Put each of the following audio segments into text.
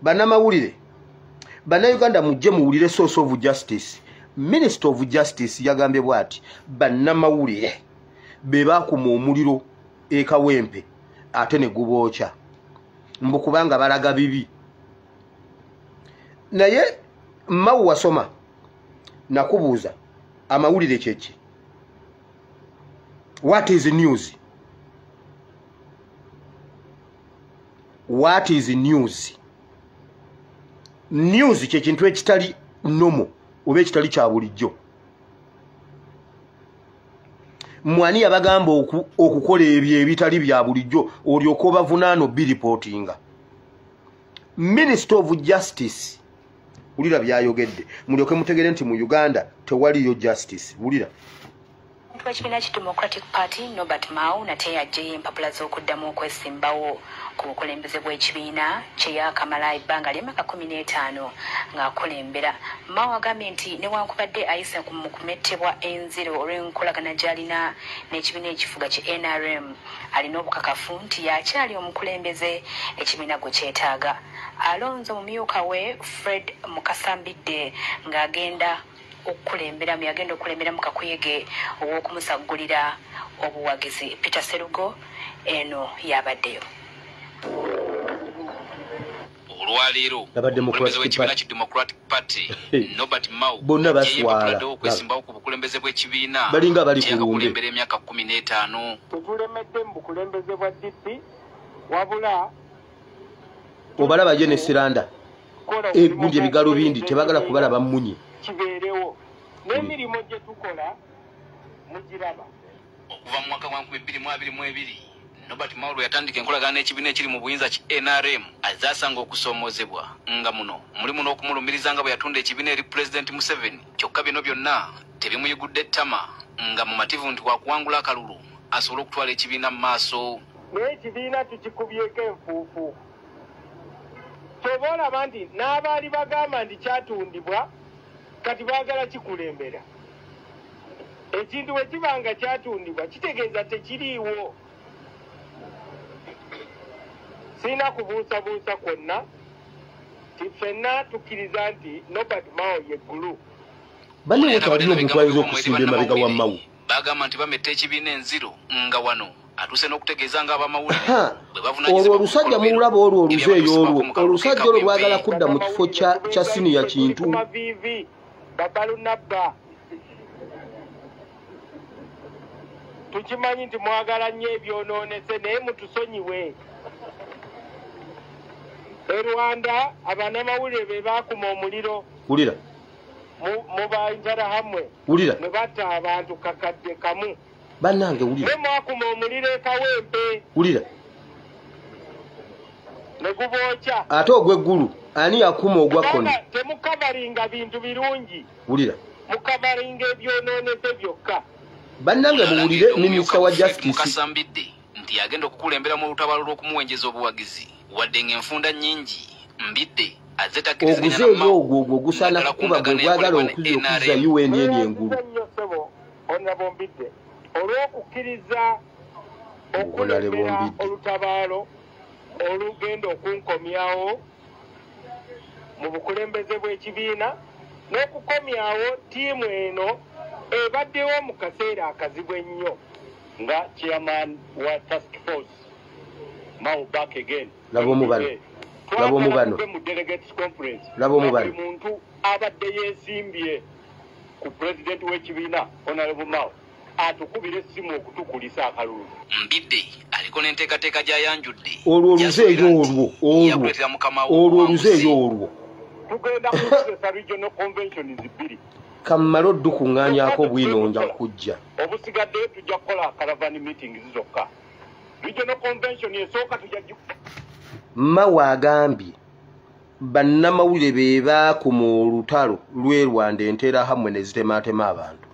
Bannamawulire, Bannayuganda, mujje muwulire source of justice. Minister of Justice yagambye bw'ati: bannamawulire be baakuma omuliro e Kawempe ate ne gubookya, mbu kubanga balaga bibi. Naye Mao wasoma, nakubuuza amawulire kyeki? What is news? What is news? News kyekintu ekitali normal oba ekitali kya bulijjo. Mwani yabagamba okukola ebyo ebitali bya bulijjo olyoka obavunaana obiripootinga? Minister of Justice, wulira byayogedde, mulyoke mutegere nti mu Uganda tewaliyo justice. Wulira. W'ekibiina ki Democratic Party, Norbert Mao, nate yaggyeyo empapula z'okuddamu okwesimbawo ku bukulembeze bw'ekibiina kye yaakamala ebbanga ly'emyaka 15 ng'akulembera. Mao agambye nti newankubadde ayise mu kumettebwa enziro olw'enkolagana gy'alina n'ekibiina ekifuga ki NRM, alina obukakafu nti yakyali omukulembeze ekibiina gwe kyetaaga. Alonze omumyuka we Fred Mukasambidde ng'agenda okukulemberamu, yagenda okukulemberamu kakuyege ow'okumusaggulira obuwagizi. Peter Serugo eno yabaddeyo. Olwaleero Abadde omukulembeze Democratic w'ekibiina Party. ki Democratic Party, Norbert Mao, Bonna yaggyeyo baswala. empapula okwesimbawo ku bukulembeze bw'ekibiina Balinga bali ku lumbe. kyeyakakulembera emyaka 15. Tetulemedde mu bukulembeze bwa DP, wabula Obalaba ye ne Siranda kukola egundi ebigalo bindi, tebagala kubalaba mmunye. Kibeerewo n'emirimu gye tukola mugiraba. Okuva mu mwaka gwa 2022, Norbert Mao lwe yatandika enkolagana n'ekibiina ekiri mu buyinza ki NRM, azze asanga okusoomoozebwa nga muno mulimu n'okumulumiriza nga bwe yatunda ekibiina eri Pulezidenti Museveni. Kyokka bino byonna tebimuyigudde ttama, nga mumativu nti wakuwangula akalulu asobole okutwala ekibiina mu maaso. Naye ekibiina tukikubyeko enfuufu. Kyova olaba nti n'abaali bagamba nti kyatundibwa kati baagala kikulembera. Ekintu bwe kiba nga kyatundibwa, kitegeeza tekiriiwo. Sirina kubuusabuusa kwonna ti ffenna tukkiriza nti Norbert Mao ye ggulu. Banne, tewaliyo omuntu ayinza okusimba emabega wa Mao. Bagamba nti bametta ekibiina enziro, nga wano atuuse n'okutegeeza nga abamawulire Ha, bwe olwo bavunaanyizibwa ku olusajja bikolobero mululaba olwo oluzeeyo ebyabatuusibwako olwo mu kalulu olusajja olwo k'e lwagala Kawempe. kudda mu kifo kya siniya kintu. Maviivi babalunabba, tukimanyi nti mwagala nnyo ebyonoonese, naye mutusonyiwe. E Rwanda abanamawulire be baakuma omuliro Wulira. mu ba Interahamwe Wulira. ne batta abantu 1,000. Bannange, wulira. Ne mwakuma omuliro e Kawempe Wulira. ne gubookya. Ate ogw'eggulu ani yakuma ogwa koni? Kubanga temukavaringa bintu birungi, Wulira. mukavaringa ebyonoonese byokka. Bannange, muwulire minisita wa Justice. Mukasambidde nti yagenda okukulembera mu lutabaalo lw'okumuwenjeza obuwagizi, wadde ng'enfunda nnyingi Mbidde azze takkiriziganya na Oguzeeyo Mao ogwo gusaana naddala ku kukuba gwe ndagaano gwagala eyakolebwa ne okuzza NRM. UN eri engulu. Tweyanziza nnyo ssebo Honorable Mbidde olw'okukkiriza Honorable okulembera Mbidde. olutabaalo olugenda okunkomyawo mu bukulembeze bw'ekibiina n'okukomyawo ttiimu eno ebaddewo mu kaseera akazibu ennyo. Nga chairman wa task force Mao back again. Laba omubano. Laba omubano. Twagala tuve mu delegates conference Laba omubano. nga buli muntu abadde yeesimbye ku pulezidenti w'ekibiina Honorable Mao atukubira essimu okutukulisa akalulu. Mbidde aliko n'enteekateeka gy'ayanjudde Olwo oluzeeyo gy'asuubira nti olwo olwo yakuleetera mukama we olwo obuwanguzi. oluzeeyo olwo. Tugenda kukozesa regional conventions bbiri. Kammale oddukuŋŋaanyako bwino nja kujja. Obusigadde tujja kukola caravan meetings zokka. Regional convention esooka tujja Mao agambye bannamawulire be baakuma olutalo lw'e Rwanda, Enterahamwe ne zitemaatema abantu.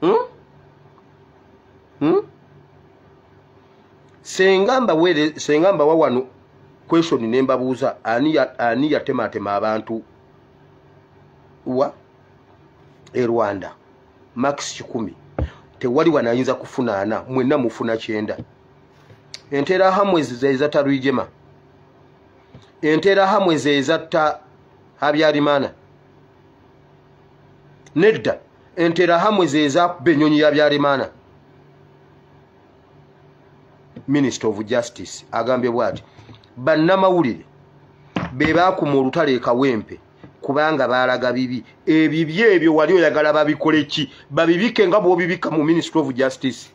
Hmm? Hmm? Senga mbawa wano question ne mbabuuza ani yatematema abantu wa e Rwanda? Max 100, tewali wanayinza kufuna 40, mwenna mufuna 90. Enterahamwe zizaita Rwigema. Enterahamwe zezatta Habyarimana. Nedda, Enterahamwe zezakuba ennyonyi ya Habyarimana. Minister of Justice agambye bw'ati, bannamawulire be baakuma olutalo e Kawempe kubanga baalaga bibi. Ebibi ebyo wali oyagala babikole ki? Babibike nga bw'obibika mu Ministry of Justice.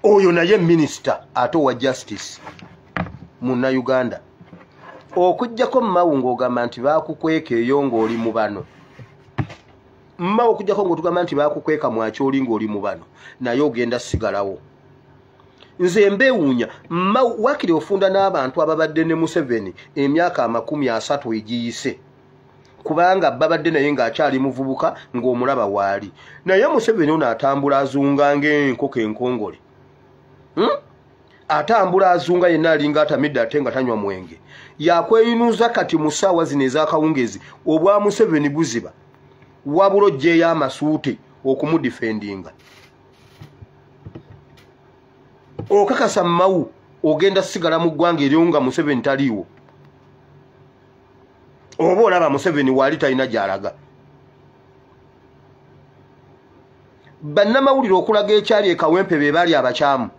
Oyo naye minisita ate owa Justice Munnayuganda. Okuggyako Mao ng'ogamba nti baakukweka eyo ng'oli mu bano. Mao okuggyako ng'otugamba nti baakukweka mwakyoli ng'oli mu bano, naye ogenda sigalawo. Nze mbeewuunya, Mao waakiri ofunda n'abantu ababadde ne Museveni emyaka 30 egiyise, kubanga babadde naye ng'akyali muvubuka ng'omulaba waali. Naye Museveni ono atambula azunga ng'enkoko enkongole. Atambula azunga yenna alinga atamidde ate nga tanywa mwenge. Yakweyinuza kati mu ssaawa zino ez'akawungezi obwa Museveni buziba, wabula oggyeyo amasuuti okumudifendinga. Okakasa Mao ogenda sigala mu ggwanga eryo nga Museveni taliiwo. Oba olaba Museveni waali talina gy'alaga. Bannamawulire okulaga ekyali e Kawempe be baali abakyamu,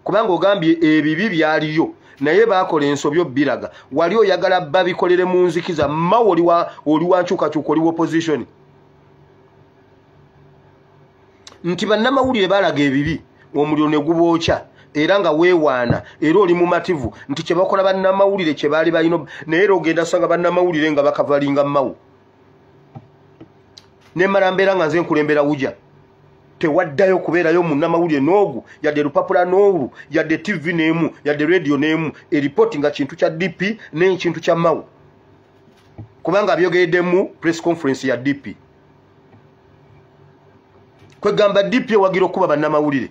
kubanga ogambye ebibi byaliyo naye baakola ensobi obbiraga. Wali oyagala babikolere mu nzikiza. Mao oli wa nkyukakyuka, oli wa opposition. Nti bannamawulire baalaga ebibi, omuliro ne gubookya, era nga weewaana, era oli mumativu nti kye bakola bannamawulire kye baali balina, naye era ogenda sanga bannamawulire nga bakavalinga Mao. Nemmala mbeera nga nze nkulembera wuja, tewaddayo kubeerayo munnamawulire n'ogu, yadde lupapula n'olu, yadde TV n'emu, yadde radio n'emu, eripooti nga kintu kya DP n'ekintu kya Mao, kubanga byogereddemu press conference ya DP. Kwegamba DP ewagira okuba bannamawulire.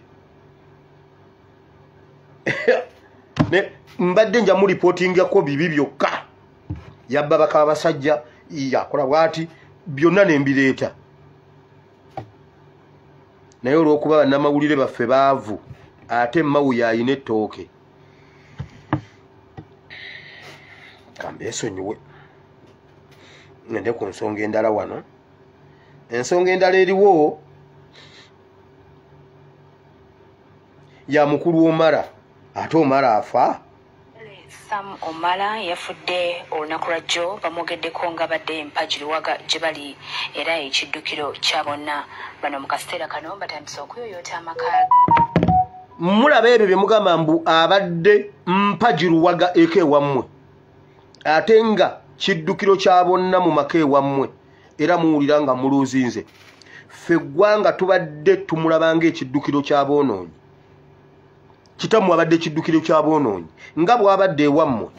Mbadde nja mu reportingako bibi byokka, yabba bakabasajja, yakola bw'ati, byonna ne mbireeta. Naye olw'okuba bannamawulire baffe baavu, ate Mao y'ayina ettooke. Kambeesonyiwe ngende ku nsonga endala wano. Ensonga endala eriwo ya mukulu Omara. Ate Omara afa. Sam Omara yafudde olunaku lwa jjo, bamwogeddeko nga badde empagi luwaga gye bali era ekiddukiro kya bonna. Bano mu kaseera kano batandise okuyoyoota amaka. Mulaba ebyo bye mugamba mbu abadde mpagi luwaga eka ewammwe, ate nga kiddukiro kya bonna mu maka ewammwe, era muwulira nga muluuzinze. Ffe eggwanga tubadde tumulaba ng'ekiddukiro ky'aboonoonyi. Kitammwe abadde ekiddukiro ky'aboonoonyi nga bw'abadde ewammwe,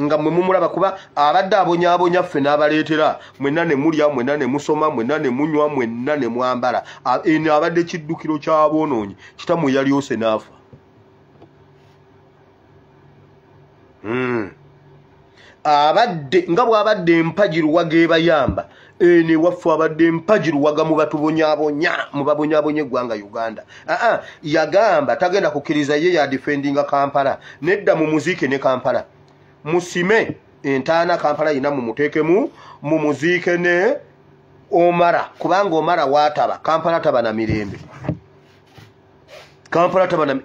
nga mmwe mumulaba kuba abadde abonyaabonya ffe n'abaleetera, mwenna ne mulya, mwenna ne musoma, mwenna ne munywa, mwenna ne mwambala. Eno abadde ekiddukiro ky'aboonoonyi. Kitammwe yalyose n'afa. Abadde nga bw'abadde empagi luwaga ebayamba, eno ewaffe abadde empagi luwaga mu batubonyaabonya, mu babonyaabonya eggwanga Uganda. Yagamba tagenda kukkiriza ye yadifendinga Kampala. Nedda, mumuziike ne Kampala. Musime entaana Kampala yina mumuteekemu, mumuziike ne Omara, kubanga Omara waataba Kampala taba na mirembe. Kampala taba na